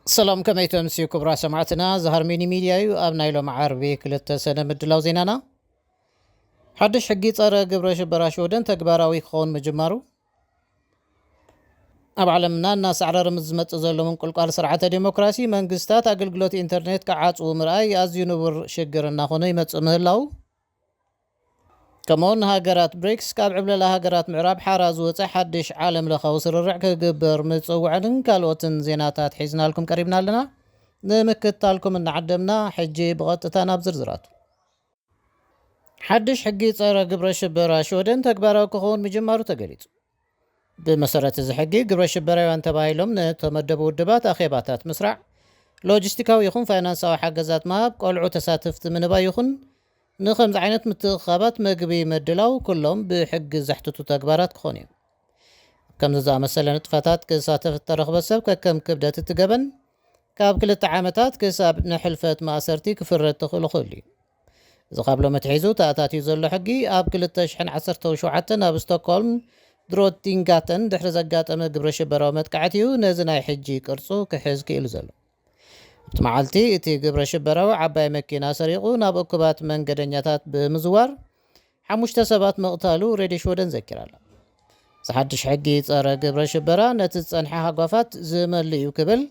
ሰላም፣ ከመይ ተምስዩ ክቡራት ሰማዕትና? ዝሃርሜኒ ሚድያ እዩ። ኣብ ናይ ሎም ዓርቢ ክልተ ሰነ ምድላው ዜናና፣ ሓድሽ ሕጊ ጸረ ግብረ ሽበራ ሽወደን ተግባራዊ ክኸውን ምጅማሩ፣ ኣብ ዓለምና እናሳዕረረ ምስ ዝመጽእ ዘሎ ምንቁልቋል ስርዓተ ዴሞክራሲ፣ መንግስታት ኣገልግሎት ኢንተርኔት ክዓጽዉ ምርኣይ ኣዝዩ ንቡር ሽግር እናኾነ ይመጽእ ምህላው፣ ከምኡውን ሃገራት ብሪክስ ካብ ዕብለላ ሃገራት ምዕራብ ሓራ ዝወጸ ሓድሽ ዓለም ለኻዊ ስርርዕ ክግበር ምጽውዐንን ካልኦትን ዜናታት ሒዝናልኩም ቀሪብና ኣለና። ንምክትታልኩም እናዓደምና፣ ሕጂ ብቐጥታ ናብ ዝርዝራቱ። ሓድሽ ሕጊ ጸረ ግብረ ሽበራ ሽወደን ተግባራዊ ክኸውን ምጅማሩ ተገሊጹ። ብመሰረት እዚ ሕጊ፣ ግብረ ሽበራውያን ተባሂሎም ንተመደቡ ውድባት ኣኼባታት ምስራዕ፣ ሎጂስቲካዊ ይኹን ፋይናንሳዊ ሓገዛት ምሃብ፣ ቆልዑ ተሳተፍቲ ምንባይ ይኹን ንኸምዚ ዓይነት ምትእኽኻባት መግቢ ምድላው፣ ኩሎም ብሕጊ ዘሕትቱ ተግባራት ክኾኑ እዮም። ከምዚ ዝኣመሰለ ንጥፈታት ክሳተፍ እተረኽበ ሰብ፣ ከከም ክብደት እቲ ገበን ካብ ክልተ ዓመታት ክሳብ ንሕልፈት ማእሰርቲ ክፍረድ ተኽእሎ ክህሉ እዩ። እዚ ካብ ሎሚ ኣትሒዙ ተኣታትዩ ዘሎ ሕጊ፣ ኣብ ክልተ ሽሕን ዓሰርተው ሸውዓተን ኣብ ስቶክሆልም ድሮቲንጋተን ድሕሪ ዘጋጠመ ግብረ ሽበራዊ መጥቃዕቲ እዩ ነዚ ናይ ሕጂ ቅርጹ ክሕዝ ክኢሉ ዘሎ። ኣብቲ መዓልቲ፣ እቲ ግብረ ሽበራዊ ዓባይ መኪና ሰሪቑ ናብ እኩባት መንገደኛታት ብምዝዋር ሓሙሽተ ሰባት ምቕታሉ ሬድዮ ሽወደን ዘኪራ ኣላ። እዚ ሓድሽ ሕጊ ጸረ ግብረ ሽበራ ነቲ ዝጸንሐ ሃጓፋት ዝመልእ እዩ ክብል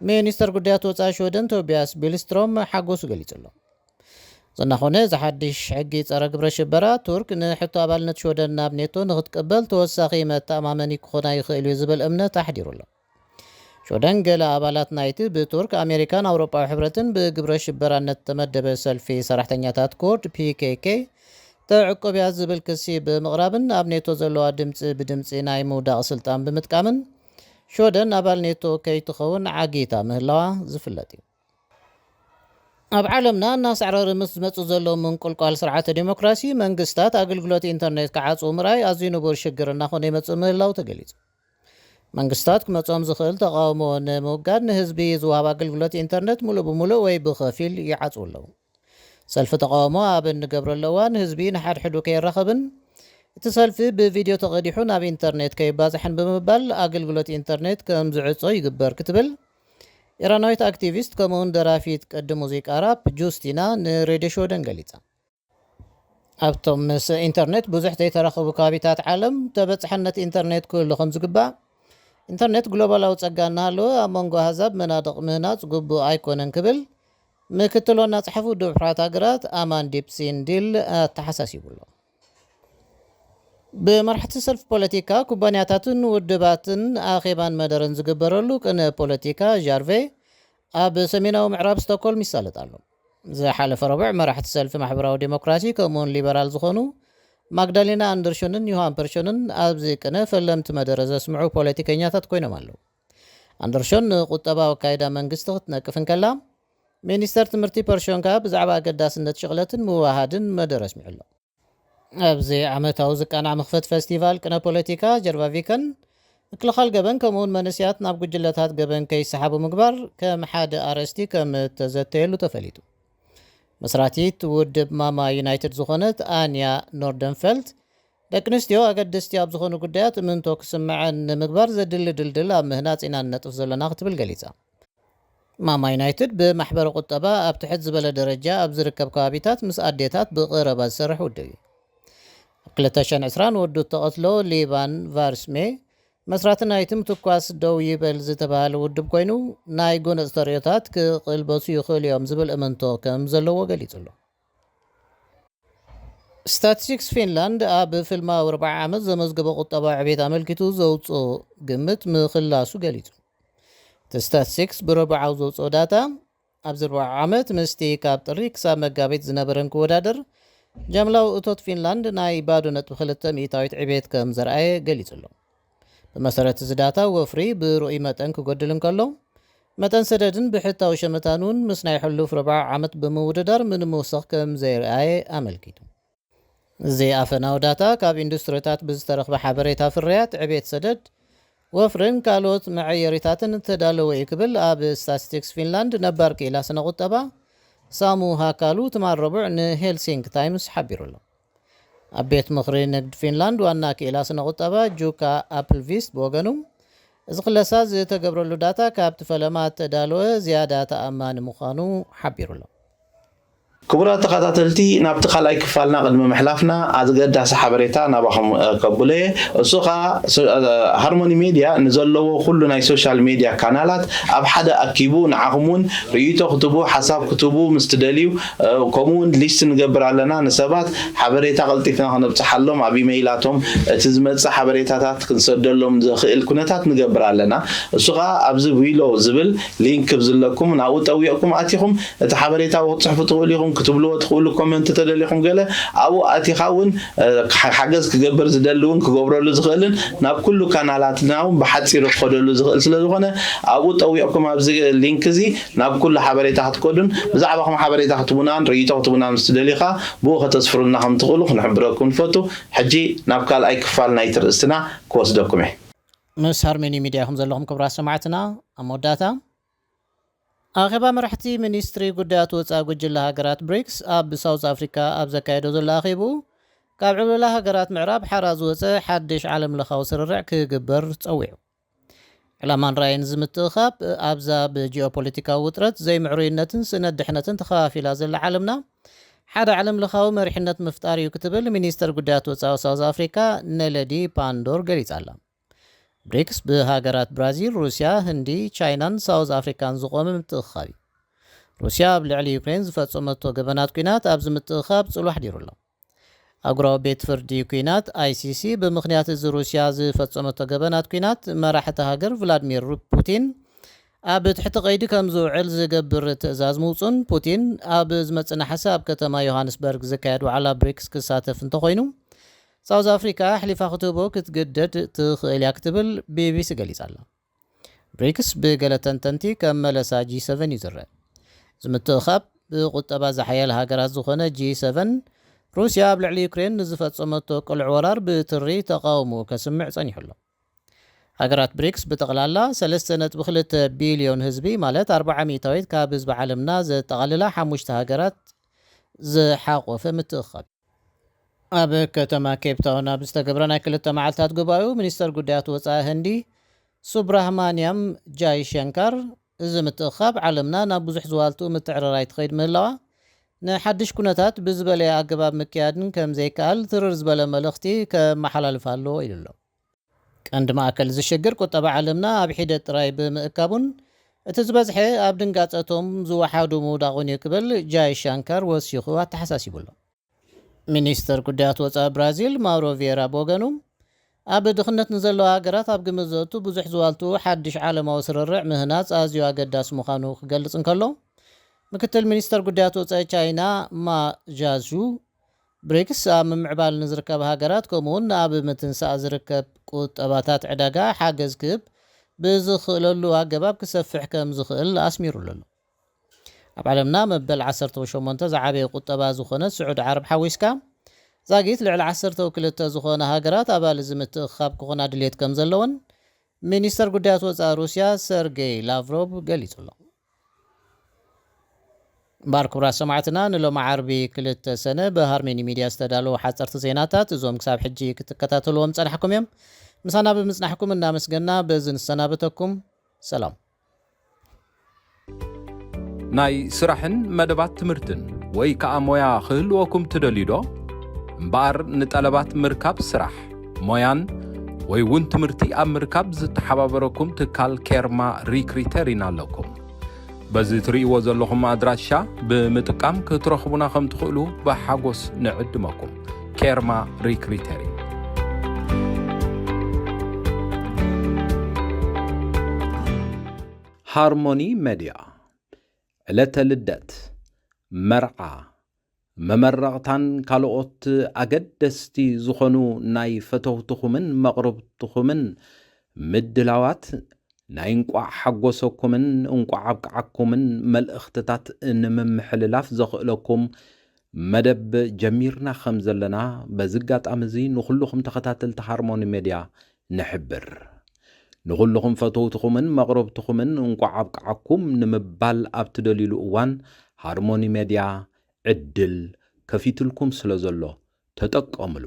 ሚኒስተር ጉዳያት ወጻኢ ሽወደን ቶቢያስ ቢልስትሮም ሓጎሱ ገሊጹ ኣሎ። እዚ እናኾነ፣ እዚ ሓድሽ ሕጊ ጸረ ግብረ ሽበራ፣ ቱርክ ንሕቶ ኣባልነት ሽወደን ናብ ኔቶ ንኽትቅበል ተወሳኺ መተኣማመኒ ክኾና ይኽእል እዩ ዝብል እምነት ኣሕዲሩ ኣሎ። ሽወደን ገለ ኣባላት ናይቲ ብቱርክ፣ ኣሜሪካን ኣውሮጳዊ ሕብረትን ብግብረ ሽበራነት ተመደበ ሰልፊ ሰራሕተኛታት ኩርድ፣ ፒ ኬ ኬ፣ ተዕቆብ እያ ዝብል ክሲ ብምቕራብን ኣብ ኔቶ ዘለዋ ድምጺ ብድምጺ ናይ ምውዳቕ ስልጣን ብምጥቃምን ሽወደን ኣባል ኔቶ ከይትኸውን ዓጊታ ምህላዋ ዝፍለጥ እዩ። ኣብ ዓለምና እናሳዕረረ ምስ ዝመጽእ ዘሎ ምንቁልቋል ስርዓተ ዴሞክራሲ፣ መንግስታት ኣገልግሎት ኢንተርኔት ክዓጽዉ ምርኣይ ኣዝዩ ንቡር ሽግር እናኾነ ይመጽእ ምህላው ተገሊጹ። መንግስታት ክመጾም ዝኽእል ተቓውሞ ንምውጋድ፣ ንህዝቢ ዝወሃብ ኣገልግሎት ኢንተርኔት ምሉእ ብምሉእ ወይ ብኸፊል ይዓጽዉ ኣለዉ። ሰልፊ ተቓውሞ ኣብ እንገብረሉ እዋን፣ ህዝቢ ንሓድሕዱ ከይራኸብን እቲ ሰልፊ ብቪድዮ ተቐዲሑ ናብ ኢንተርኔት ከይባዛሕን ብምባል፣ ኣገልግሎት ኢንተርኔት ከም ዝዕጾ ይግበር ክትብል ኢራናዊት ኣክቲቪስት ከምኡውን ደራፊት ቅዲ ሙዚቃ ራፕ ጁስቲና ንሬድዮ ሽወደን ገሊጻ። ኣብቶም ምስ ኢንተርኔት ብዙሕ ዘይተራኸቡ ከባቢታት ዓለም፣ ተበጻሕነት ኢንተርኔት ክህሉ ከም ዝግባእ፣ ኢንተርኔት ግሎባላዊ ጸጋ እናሃለወ፣ ኣብ መንጎ ኣህዛብ መናድቕ ምህናጽ ግቡእ ኣይኮነን ክብል ምክትል ዋና ጸሓፊ ውድብ ሕቡራት ሃገራት ኣማንዲፕ ሲንዲል ኣተሓሳሲቡ ኣሎ። ብመራሕቲ ሰልፊ ፖለቲካ፣ ኩባንያታትን ውድባትን ኣኼባን መደረን ዝግበረሉ ቅነ ፖለቲካ ዣርቬ ኣብ ሰሜናዊ ምዕራብ ስቶክሆልም ይሳለጥ ኣሎ። ዝሓለፈ ረቡዕ፣ መራሕቲ ሰልፊ ማሕበራዊ ዴሞክራሲ ከምኡውን ሊበራል ዝኾኑ ማግዳሌና ኣንደርሾንን ዮሃን ፐርሾንን ኣብዚ ቅነ ፈለምቲ መደረ ዘስምዑ ፖለቲከኛታት ኮይኖም ኣለዉ። ኣንደርሾን ንቁጠባዊ ኣካይዳ መንግስቲ ክትነቅፍ እንከላ፣ ሚኒስተር ትምህርቲ ፐርሾን ከኣ ብዛዕባ ኣገዳስነት ሽቕለትን ምውሃሃድን መደረ ኣስሚዑ ኣሎ። ኣብዚ ዓመታዊ ዝቃናዕ መኽፈቲ ፈስቲቫል ቅነ ፖለቲካ ጀርቫ ቪከን፣ ምክልኻል ገበን ከምኡውን መንእሰያት ናብ ጉጅለታት ገበን ከይሰሓቡ ምግባር ከም ሓደ ኣርእስቲ ከም እተዘተየሉ ተፈሊጡ። መስራቲት ውድብ ማማ ዩናይትድ ዝኾነት ኣንያ ኖርደንፈልት፣ ደቂ ኣንስትዮ ኣገደስቲ ኣብ ዝኾኑ ጉዳያት እምንቶ ክስምዐን ንምግባር ዘድሊ ድልድል ኣብ ምህናጽ ኢና ንነጥፍ ዘለና ክትብል ገሊጻ። ማማ ዩናይትድ ብማሕበረ ቁጠባ ኣብ ትሕት ዝበለ ደረጃ ኣብ ዝርከብ ከባቢታት ምስ ኣዴታት ብቐረባ ዝሰርሕ ውድብ እዩ። ኣብ ክልተ ሽሕን ዕስራን ወዱ እተቐትሎ ሊባን ቫርስሜ መስራቲ ናይቲ ምትኳስ ደው ይበል ዝተባህለ ውድብ ኮይኑ፣ ናይ ጎነጽ ተርእዮታት ክቕልበሱ ይኽእሉ እዮም ዝብል እምንቶ ከም ዘለዎ ገሊጹ ኣሎ። ስታትስቲክስ ፊንላንድ ኣብ ፍልማዊ ርብዓ ዓመት ዘመዝገቦ ቁጠባዊ ዕቤት ኣመልኪቱ ዘውፅኦ ግምት ምኽላሱ ገሊጹ። እቲ ስታትስቲክስ ብረቡዓዊ ዘውፅኦ ዳታ፣ ኣብዚ ርብዓ ዓመት ምስቲ ካብ ጥሪ ክሳብ መጋቢት ዝነበረን ክወዳደር፣ ጃምላዊ እቶት ፊንላንድ ናይ ባዶ ነጥቢ ክልተ ሚእታዊት ዕቤት ከም ዘርኣየ ገሊጹ ኣሎ። ብመሰረት እዚ ዳታ፣ ወፍሪ ብርኡይ መጠን ክጎድል እንከሎ፣ መጠን ሰደድን ብሕታዊ ሸመታን እውን ምስ ናይ ሕሉፍ ርብዓ ዓመት ብምውድዳር ምንም ምውሳኽ ከም ዘይረኣየ ኣመልኪቱ። እዚ ኣፈናዊ ዳታ፣ ካብ ኢንዱስትሪታት ብዝተረኽበ ሓበሬታ ፍርያት፣ ዕቤት ሰደድ፣ ወፍርን ካልኦት መዐየሪታትን እተዳለወ እዩ ክብል ኣብ ስታትስቲክስ ፊንላንድ ነባር ክኢላ ስነ ቁጠባ ሳሙ ሃካሉ ትማል ረቡዕ ንሄልሲንክ ታይምስ ሓቢሩ ኣሎ። ኣብ ቤት ምኽሪ ንግድ ፊንላንድ ዋና ክኢላ ስነ ቁጠባ ጁካ ኣፕልቪስት ብወገኑ፣ እዚ ክለሳ ዝተገብረሉ ዳታ ካብቲ ፈለማ እተዳለወ ዝያዳ ተኣማኒ ምዃኑ ሓቢሩ ኣሎ። ክቡራት ተኸታተልቲ፣ ናብቲ ካልኣይ ክፋልና ቅድሚ ምሕላፍና ኣገዳሲ ሓበሬታ ናባኹም ከብሎ እየ። እሱ ኸዓ ሃርሞኒ ሜድያ ንዘለዎ ኩሉ ናይ ሶሻል ሜድያ ካናላት ኣብ ሓደ ኣኪቡ ንዓኹም እውን ርእይቶ ክትቡ፣ ሓሳብ ክትቡ ምስ ትደልዩ፣ ከምኡ እውን ሊስት ንገብር ኣለና። ንሰባት ሓበሬታ ቀልጢፍና ክነብፅሓሎም ኣብ ኢመይላቶም እቲ ዝመፅእ ሓበሬታታት ክንሰደሎም ዘኽእል ኩነታት ንገብር ኣለና። እሱ ኸዓ ኣብዚ ዊሎ ዝብል ሊንክ ብዝለኩም ናብኡ ጠዊቕኩም ኣቲኹም እቲ ሓበሬታ ክትፅሕፉ ትኽእሉ ኢኹም። ክትብልዎ ትኽእሉ ኮመንት ተደሊኹም ገለ ኣብኡ ኣቲኻ እውን ሓገዝ ክገብር ዝደሊ እውን ክገብረሉ ዝኽእልን ናብ ኩሉ ካናላትና እውን ብሓፂሩ ክኸደሉ ዝኽእል ስለ ዝኾነ ኣብኡ ጠዊቕኩም ኣብዚ ሊንክ እዚ ናብ ኩሉ ሓበሬታ ክትከዱን ብዛዕባኹም ሓበሬታ ክትቡናን ርእይቶ ክትቡና ምስ ትደልዩ ኸዓ ብኡ ከተስፍሩልና ከም ትኽእሉ ክንሕብረኩም ንፈቱ። ሕጂ ናብ ካልኣይ ክፋል ናይቲ ርእስትና ክወስደኩም እየ። ምስ ሃርሜኒ ሚድያ ኢኹም ዘለኹም ክቡራት ሰማዕትና። ኣብ መወዳእታ ኣኼባ መራሕቲ ሚኒስትሪ ጉዳያት ወፃኢ ጉጅለ ሃገራት ብሪክስ ኣብ ሳውዝ ኣፍሪካ ኣብ ዘካየዶ ዘሎ ኣኼብኡ ካብ ዕብለላ ሃገራት ምዕራብ ሓራ ዝወፀ ሓድሽ ዓለም ለኻዊ ስርርዕ ክግበር ፀዊዑ። ዕላማን ራእይን ዝምትእኻብ ኣብዛ ብጂኦፖለቲካዊ ውጥረት ዘይምዕሩይነትን ስእነት ድሕነትን ተኸፋፊላ ዘላ ዓለምና ሓደ ዓለም ለኻዊ መሪሕነት ምፍጣር እዩ ክትብል ሚኒስተር ጉዳያት ወፃኢ ሳውዝ ኣፍሪካ ነለዲ ፓንዶር ገሊፃ ኣላ። ብሪክስ ብሃገራት ብራዚል፣ ሩስያ፣ ህንዲ፣ ቻይናን ሳውዝ ኣፍሪካን ዝቆመ ምትእኽኻብ እዩ። ሩስያ ኣብ ልዕሊ ዩክሬን ዝፈፀመቶ ገበናት ኲናት ኣብዚ ምትእኽኻብ ፅሉሕ ኣሕዲሩ ኣሎ። ኣህጉራዊ ቤት ፍርዲ ኲናት ኣይሲሲ ብምኽንያት እዚ ሩስያ ዝፈፀመቶ ገበናት ኲናት መራሒ እታ ሃገር ቭላድሚር ፑቲን ኣብ ትሕቲ ቀይዲ ከም ዝውዕል ዝገብር ትእዛዝ ምውፁን ፑቲን ኣብ ዝመፅእ ነሓሰ ኣብ ከተማ ዮሃንስበርግ ዝካየድ ዋዕላ ብሪክስ ክሳተፍ እንተኾይኑ ሳውዝ ኣፍሪካ ኣሕሊፋ ክትህቦ ክትግደድ ትኽእል እያ ክትብል ቢቢሲ ገሊፃ ኣላ። ብሪክስ ብገለ ተንተንቲ ከም መለሳ ጂ ሰቨን እዩ ዝረአ። እዚ ምትእኻብ ብቁጠባ ዝሓያል ሃገራት ዝኾነ ጂ ሰቨን ሩስያ ኣብ ልዕሊ ዩክሬን ንዝፈጸመቶ ቅሉዕ ወራር ብትሪ ተቓውሞኡ ከስምዕ ጸኒሑ ኣሎ። ሃገራት ብሪክስ ብጠቕላላ ሰለስተ ነጥቢ ክልተ ቢልዮን ህዝቢ ማለት ኣርብዓ ሚእታዊት ካብ ህዝቢ ዓለምና ዘጠቓልላ ሓሙሽተ ሃገራት ዝሓቖፈ ምትእኽኻብ እዩ። ኣብ ከተማ ኬፕ ታውን ኣብ ዝተገብረ ናይ ክልተ መዓልታት ጉባኤኡ ሚኒስተር ጉዳያት ወፃኢ ህንዲ ሱብራህማንያም ጃይ ሸንካር እዚ ምትእኽኻብ ዓለምና ናብ ብዙሕ ዝዋልቱ ምትዕርራይ ትኸይድ ምህላዋ ንሓድሽ ኩነታት ብዝበለየ ኣገባብ ምክያድን ከም ዘይከኣል ትርር ዝበለ መልእኽቲ ከመሓላልፍ ኣለዎ ኢሉ ኣሎ። ቀንዲ ማእከል እዚ ሽግር ቁጠባ ዓለምና ኣብ ሒደት ጥራይ ብምእካቡን እቲ ዝበዝሐ ኣብ ድንጋጸቶም ዝወሓዱ ምውዳቑን እዩ ክብል ጃይ ሻንካር ወሲኹ ኣተሓሳሲቡ ኣሎ። ሚኒስተር ጉዳያት ወጻኢ ብራዚል ማውሮ ቪየራ ብወገኑ ኣብ ድኽነት ንዘለዋ ሃገራት ኣብ ግምት ዘእቱ ብዙሕ ዝዋልቱ ሓድሽ ዓለማዊ ስርርዕ ምህናጽ ኣዝዩ ኣገዳሲ ምዃኑ ክገልጽ እንከሎ ምክትል ሚኒስተር ጉዳያት ወጻኢ ቻይና ማ ጃዙ ብሪክስ ኣብ ምምዕባል ንዝርከባ ሃገራት ከምኡውን ኣብ ምትንሳእ ዝርከብ ቁጠባታት ዕዳጋ ሓገዝ ክህብ ብዝኽእለሉ ኣገባብ ክሰፍሕ ከም ዝኽእል ኣስሚሩሉ ኣሎ። ኣብ ዓለምና መበል ዓሰርተ ሸሞንተ ዝዓበየ ቁጠባ ዝኾነት ስዑድ ዓረብ ሓዊስካ ዛጊት ልዕሊ ዓሰርተ ክልተ ዝኾነ ሃገራት ኣባል እዚ ምትእኽኻብ ክኾና ድልየት ከም ዘለወን ሚኒስተር ጉዳያት ወፃኢ ሩስያ ሰርጌይ ላቭሮቭ ገሊጹ ኣሎ። እምበኣር ክቡራት ሰማዕትና ንሎሚ ዓርቢ ክልተ ሰነ ብሃርሜኒ ሚድያ ዝተዳለዉ ሓፀርቲ ዜናታት እዞም ክሳብ ሕጂ ክትከታተልዎም ፀናሕኩም እዮም። ምሳና ብምፅናሕኩም እናመስገና በዚ ንሰናበተኩም። ሰላም። ናይ ስራሕን መደባት ትምህርትን ወይ ከኣ ሞያ ክህልወኩም ትደልዩ ዶ? እምበኣር ንጠለባት ምርካብ ስራሕ፣ ሞያን ወይ እውን ትምህርቲ ኣብ ምርካብ ዝተሓባበረኩም ትካል ኬርማ ሪክሪተሪን ኣለኩም። በዚ ትርእይዎ ዘለኹም ኣድራሻ ብምጥቃም ክትረኽቡና ከም ትኽእሉ ብሓጎስ ንዕድመኩም። ኬርማ ሪክሪተሪን። ሃርሞኒ ሜድያ ዕለተ ልደት፣ መርዓ፣ መመረቕታን ካልኦት ኣገደስቲ ዝኾኑ ናይ ፈተውትኹምን መቕርብትኹምን ምድላዋት ናይ እንቋዕ ሓጎሰኩምን እንቋዕ ኣብቅዓኩምን መልእኽትታት ንምምሕልላፍ ዘኽእለኩም መደብ ጀሚርና ከም ዘለና በዚ ኣጋጣሚ እዚ ንኹልኹም ተኸታተልቲ ሃርሞኒ ሜድያ ንሕብር። ንኹልኹም ፈተውትኹምን መቕረብትኹምን እንቋዕ ኣብቅዓኩም ንምባል ኣብ ትደልዩሉ እዋን ሃርሞኒ ሜድያ ዕድል ከፊትልኩም ስለ ዘሎ ተጠቀምሉ።